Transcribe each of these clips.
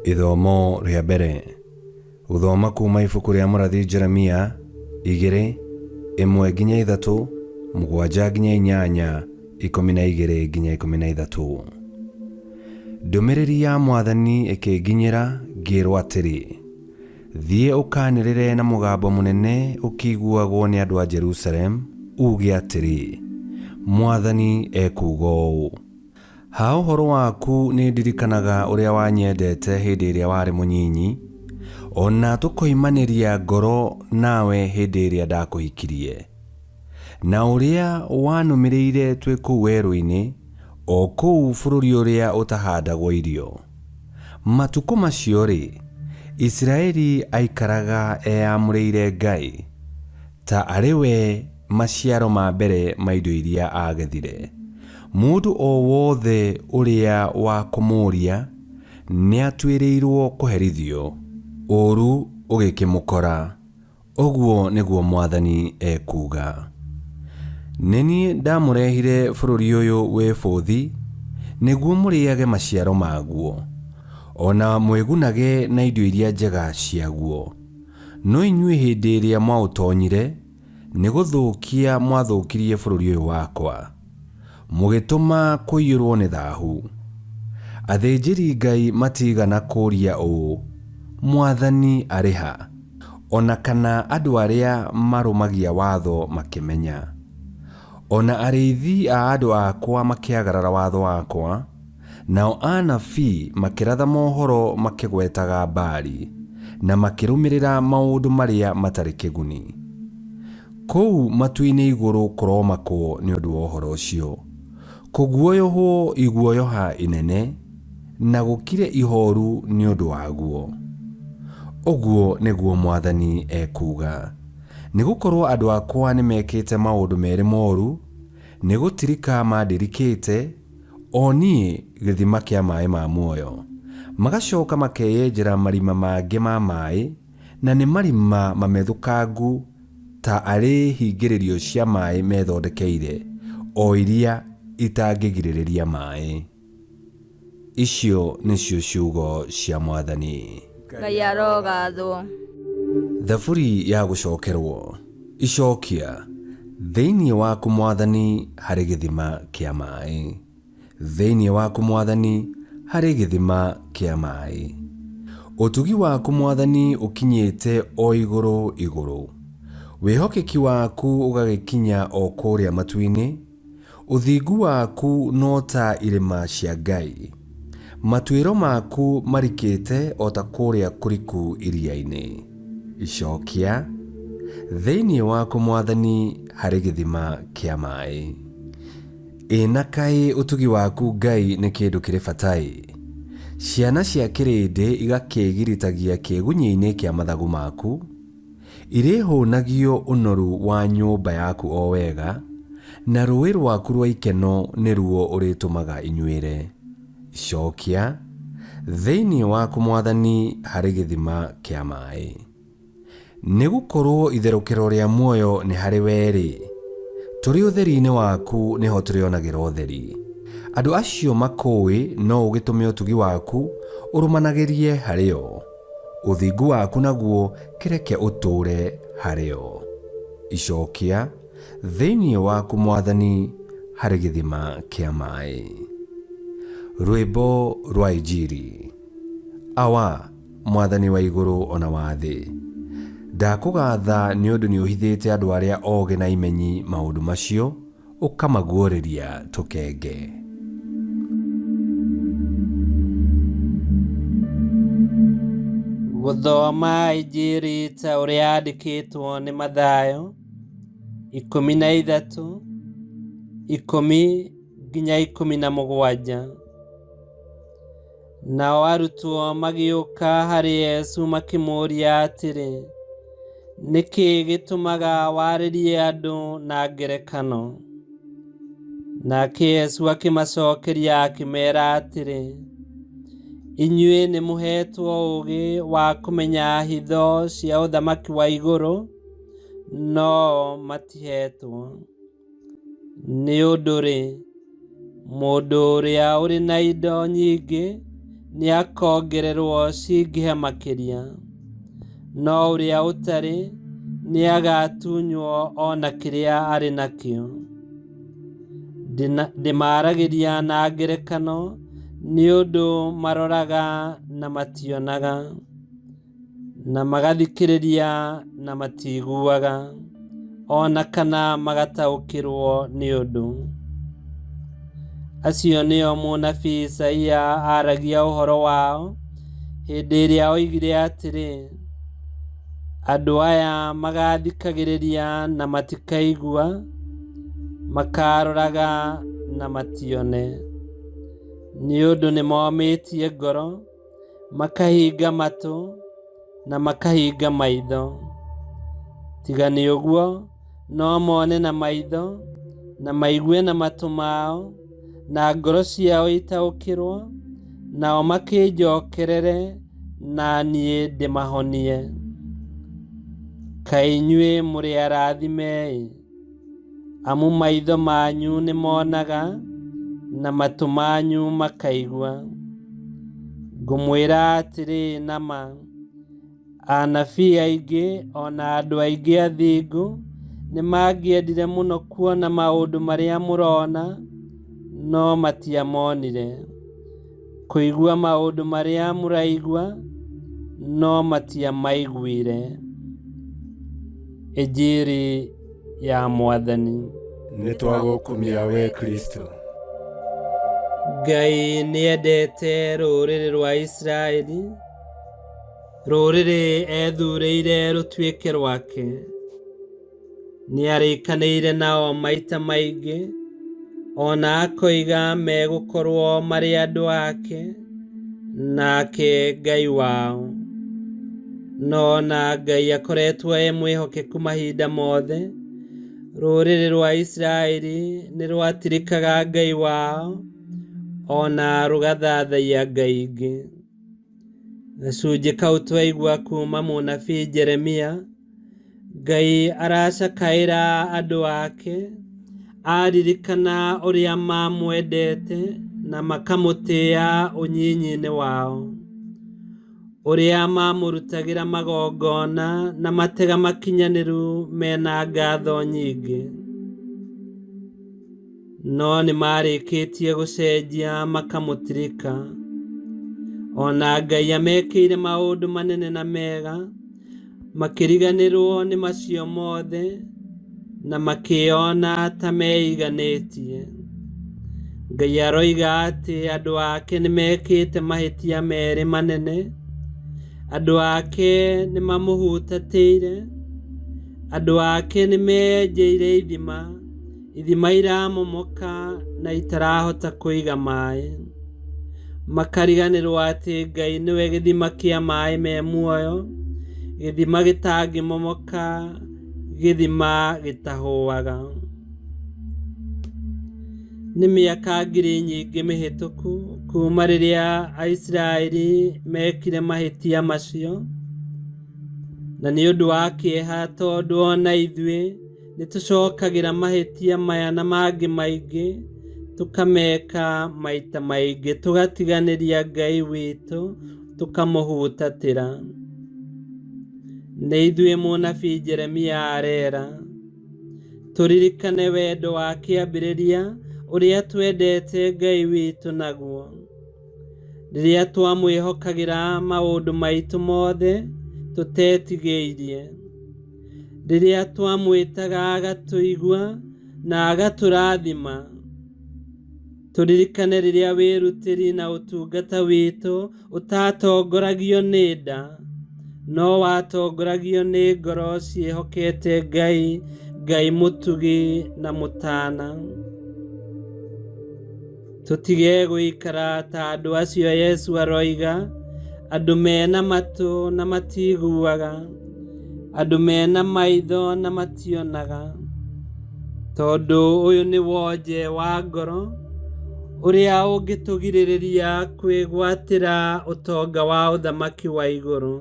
Ithomo rĩa mbere. Gũthoma kuuma ibuku rĩa mũrathi Jeremia, igĩrĩ, ĩmwe nginya ithatũ, mũgwanja nginya inyanya, 12 nginya 13. Ndũmĩrĩri ya Mwathani ĩkĩnginyĩra ngĩĩrwo atĩrĩ, Thiĩ ũkaanĩrĩre na mũgambo mũnene ũkĩiguagwo nĩ andũ a Jerusalemu, uuge atĩrĩ, 'Mwathani ekuuga ũũ, Ha ũhoro waku nĩndirikanaga ũrĩa wanyendete hĩndĩ ĩrĩa warĩ mũnyinyi, o na tũkoimanĩria ngoro nawe hĩndĩ ĩrĩa ndakũhikirie, na ũrĩa wanũmĩrĩire twĩ kũu werũ-inĩ, o kũu bũrũri ũrĩa ũtahandagwo irio. Matukũ macio-rĩ, Isiraeli aikaraga eyamũrĩire Ngai, ta arĩ we maciaro ma mbere ma indo iria aagethire. Mũndũ o wothe ũrĩa wa kũmũũria nĩatuĩrĩirũo kũherithio, ũũru ũgĩkĩmũkora, ũguo nĩguo Mwathani ekuuga. Nĩ niĩ ndamũrehire bũrũri ũyũ wĩ bũthi, nĩguo mũrĩage maciaro maguo, o na mwĩgunage na indo iria njega ciaguo. No inyuĩ hĩndĩ ĩrĩa mwaũtonyire, nĩ gũthũkia mwathũkirie bũrũri ũyũ wakwa, mũgĩtũma kũiyũrũo nĩ thahu. Athĩnjĩri-Ngai matiigana kũũria ũũ, 'Mwathani arĩ ha? O na kana andũ arĩa marũmagia watho makĩmenya. O na arĩithi a andũ akwa makĩagarara watho wakwa, Nao anabii makĩratha mohoro makĩgwetaga Baali, na makĩrũmĩrĩra maũndũ marĩa matarĩ kĩguni. Kũu matu-inĩ igũrũ kũromakwo nĩ ũndũ wa ũhoro ũcio, kũguoyohwo iguoyoha inene, na gũkire ihooru nĩ ũndũ waguo. Ũguo nĩguo Mwathani ekuuga. Nĩgũkorwo andũ akwa nĩmekĩte maũndũ merĩ moru, nĩ gũtirika mandirikĩte, o niĩ gĩthima kĩa maĩ ma muoyo. Magacoka makeyenjera marima mangĩ ma maĩ, na nĩ marima mamethũkangu ta arĩ hingĩrĩrio cia maĩ methondekeire, o iria itangĩgirĩrĩria maĩ. Icio nĩcio ciugo cia Mwathani. Ngai arogathwo. Thaburi ya gũcokerwo. Icokia, Thĩinĩ waku Mwathani harĩ gĩthima kĩa maĩ. Thĩinĩ waku Mwathani harĩ gĩthima kĩa maĩ. Ũtugi waku Mwathani ũkinyĩte o igũrũ igũrũ, wĩhokeki waku ũgagĩkinya o kũrĩa matu-inĩ. Ũthingu waku no ta irĩma cia Ngai, matuĩro maku marikĩte o ta kũrĩa kũriku iria-inĩ. Icokia, Thĩinĩ waku Mwathani harĩ gĩthima kĩa maĩ. Ĩ na kaĩ ũtugi waku Ngai nĩ kĩndũ kĩrĩ bata-ĩ! Ciana cia kĩrĩndĩ igakĩĩgiritagia kĩĩgunyĩ-inĩ kĩa mathagu maku. Irĩhũnagio ũnoru wa nyũmba yaku o wega, na rũũĩ rwaku rwa ikeno nĩruo ũrĩtũmaga inyuĩre. Icokia, Thĩinĩ waku Mwathani harĩ gĩthima kĩa maĩ. Nĩ gũkorũo itherũkĩro rĩa muoyo nĩ harĩ wee-rĩ, tũrĩ ũtheri-inĩ waku nĩho tũrĩonagĩra ũtheri. Andũ acio makũũĩ no ũgĩtũme ũtugi waku ũrũmanagĩrie harĩ o. Ũthingu waku naguo kĩreke ũtũũre harĩ o. Icokia, Thĩinĩ waku Mwathani harĩ gĩthima kĩa maĩ. Rwĩmbo rwa Injiri. Awa, Mwathani wa igũrũ o na wa thĩ, ndakũgatha nĩ ũndũ nĩũhithĩte andũ arĩa ogĩ na imenyi maũndũ macio, ũkamaguũrĩria tũkenge. Gũthoma Injiri ta ũrĩa yandĩkĩtwo nĩ Mathayo, 13, 10-17. Nao arutwo magĩũka harĩ Yesu makĩmũũria atĩrĩ, Nĩ kĩĩ gĩtũmaga warĩrie andũ na ngerekano? Nake Yesu akĩmacokeria akĩmeera atĩrĩ, Inyuĩ nĩ mũheetwo ũũgĩ wa kũmenya hitho cia ũthamaki wa igũrũ, no o matiheetwo. Nĩ ũndũ-rĩ, mũndũ ũrĩa ũrĩ na indo nyingĩ nĩakongererwo cingĩhe makĩria, no ũrĩa ũtarĩ nĩagatunywo o na kĩrĩa arĩ nakĩo. Ndĩmaaragĩria na ngerekano nĩ ũndũ maroraga na mationaga, na magathikĩrĩria na matiiguaga, o na kana magataũkĩrwo nĩ ũndũ. Acio nĩo mũnabii Isaia aaragia ũhoro wao hĩndĩ ĩrĩa oigire atĩrĩ, andũ aya magathikagĩrĩria na matikaigua, makaroraga na matione, nĩ ũndũ nĩmomĩtie ngoro, makahinga matũ na makahinga maitho. Tiga nĩ ũguo, no mone na maitho na maigue na matũ mao, na ngoro ciao itaũkĩrwo, nao makĩnjokerere na niĩ ndĩmahonie. Kaĩ inyuĩ mũrĩ arathime-ĩ, amu maitho manyu nĩmonaga na matũ manyu makaigua. Ngũmwĩra atĩrĩ na ma, anabii aingĩ o na andũ aingĩ athingu nĩmangĩendire mũno kuona maũndũ marĩa mũrona, no matiamonire, kũigua maũndũ marĩa mũraigua, no matiamaiguire. Injiri ya Mwathani. Nĩtwagũkumia we Kristo. Ngai nĩendete rũrĩrĩ rwa Isiraeli, rũrĩrĩ ethurĩire rũtuĩke rwake. Nĩarĩkanĩire nao maita maingĩ, o na akoiga megũkorwo marĩ andũ ake, nake Ngai wao. No ona Ngai akoretwo e mwĩhokeku mahinda mothe, rũrĩrĩ rwa Isiraeli nĩ rwatirikaga Ngai wao, o na rũgathathaiya ngai ingĩ. Gacunjĩ kau twaigua kuma mũnabii Jeremia, Ngai aracakaĩra andũ ake, aririkana ũrĩa mamwendete na makamũtĩa ũnyinyi-inĩ wao, ũrĩa mamũrutagĩra magongona na matega makinyanĩru mena ngatho nyingĩ. No nĩmarĩkĩtie gũcenjia makamũtirika. O na Ngai amekĩire maũndũ manene na mega, makĩriganĩrwo nĩ macio mothe na makĩona ta meiganĩtie. Ngai aroiga atĩ andũ ake nĩmekĩte mahĩtia merĩ manene. Andũ ake nĩmamũhutatĩire, andũ ake nĩmeyenjeire ithima, ithima iramomoka na itarahota kũiga maĩ. Makariganĩrwo atĩ Ngai nĩwe gĩthima kĩa maĩ me muoyo, gĩthima gĩtangĩmomoka, gĩthima gĩtahũaga. Nĩ mĩaka ngiri nyingĩ mĩhĩtũku kuma rĩrĩa Aisiraeli mekire mahĩtia macio, na nĩ ũndũ wa kĩeha tondũ ona ithuĩ nĩtũcokagĩra mahĩtia maya na mangĩ maingĩ, tũkameka maita maingĩ, tũgatiganĩria Ngai witũ, tũkamũhutatĩra. Nĩ ithuĩ mũnabii Jeremia arera, tũririkane wendo wa kĩambĩrĩria ũrĩa twendete Ngai witũ naguo. Rĩrĩa twamwĩhokagĩra maũndũ maitũ mothe tũtetigĩirie. Rĩrĩa twamwĩtaga agatũigua na agatũrathima. Tũririkane rĩrĩa wĩrutĩri na ũtungata witũ ũtatongoragio nĩ nda, no watongoragio nĩ ngoro ciĩhokete Ngai, Ngai mũtugi na mũtana. Tũtige gũikara ta andũ acio Yesu aroiga, andũ mena matũ na matiguaga, andũ mena maitho na mationaga. Tondũ ũyũ nĩ wonje wa ngoro ũrĩa ũngĩtũgirĩrĩria kwĩgwatĩra ũtonga wa ũthamaki wa igũrũ.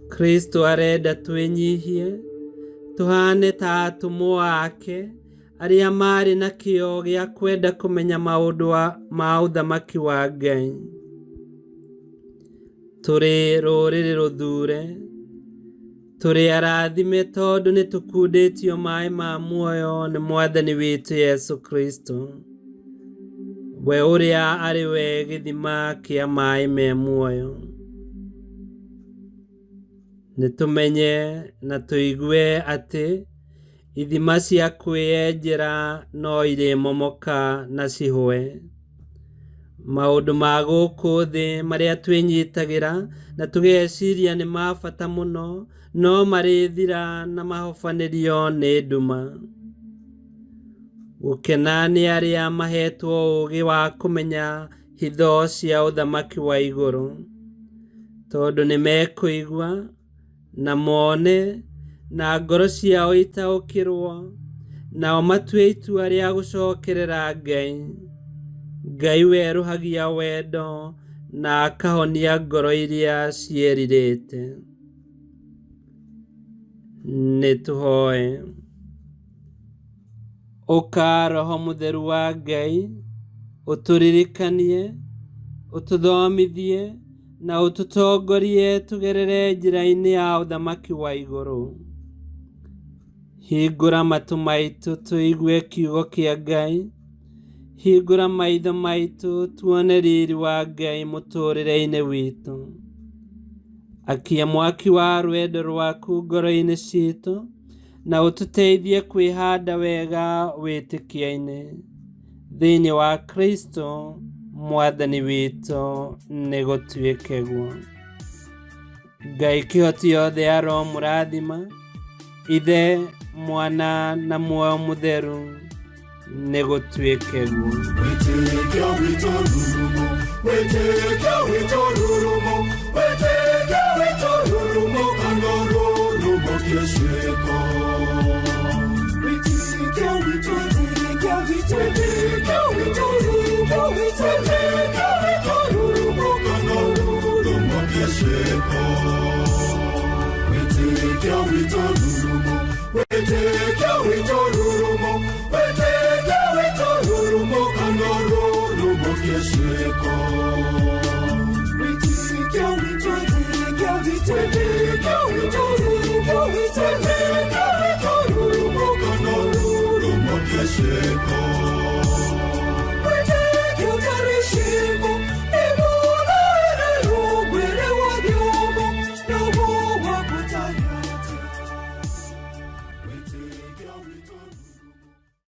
Kristo arenda twĩnyihie, tũhane ta atũmwo ake. Arĩa maarĩ na kĩyo gĩa kwenda kũmenya maũndũ ma ũthamaki wa Ngai. Tũrĩ rũrĩrĩ rũthuure, tũrĩ arathime tondũ nĩ tũkundĩtio maĩ ma muoyo nĩ Mwathani witũ Yesu Kristo, we ũrĩa arĩ we gĩthima kĩa maĩ me muoyo. Nĩ tũmenye na tũigue atĩ ithima cia kwĩyenjera no irĩmomoka na cihũe. Maũndũ ma gũkũ thĩ marĩa twĩnyitagĩra na tũgeciria nĩ ma bata mũno no marĩthira na mahobanĩrio nĩ nduma. Gũkena nĩ arĩa mahetwo ũũgĩ wa kũmenya hitho cia ũthamaki wa igũrũ, tondũ nĩ mekũigua na mone na ngoro ciao itaũkĩrwo, nao matue itua rĩa gũcokerera Ngai. Ngai werũhagia wendo na akahonia ngoro iria ciĩrirĩte. Nĩ tũhoe. Ũka Roho Mũtheru wa Ngai, ũtũririkanie, ũtũthomithie na ũtũtongorie tũgerere njĩra-inĩ ya ũthamaki wa igũrũ. Hingũra matũ maitũ tũigue kiugo kĩa Ngai. Hingũra maitho maitũ tuone riri wa Ngai mũtũũrĩre-inĩ witũ. Akia mwaki wa rwendo rwaku ngoro-inĩ citũ na ũtũteithie kwĩhanda wega wĩtĩkio-inĩ. Thĩinĩ wa Kristo Mwathani witũ nĩ gũtuĩke guo. Ngai kĩhoti yothe aromũrathima, Ithe, Mwana na Muoyo Mũtheru, nĩ gũtuĩke guo. Wĩtĩkio witũ rurumo, wĩtĩkio witũ rurumo, wĩtĩkio witũ rurumo, kana rurumo kĩciĩko. Wĩtĩkio witũ, wĩtĩkio witũ, wĩtĩkio witũ rurumo, wĩtĩkio witũ rurumo, kana rurumo kĩciĩko. Wĩtĩkio witũ rurumo, wĩtĩkio witũ rurumo, wĩtĩkio witũ rurumo, kana rurumo kĩciĩko. Wĩtĩkio witũ, wĩtĩkio witũ, wĩtĩkio witũ rurumo, wĩtĩkio witũ rurumo, kana rurumo kĩciĩko.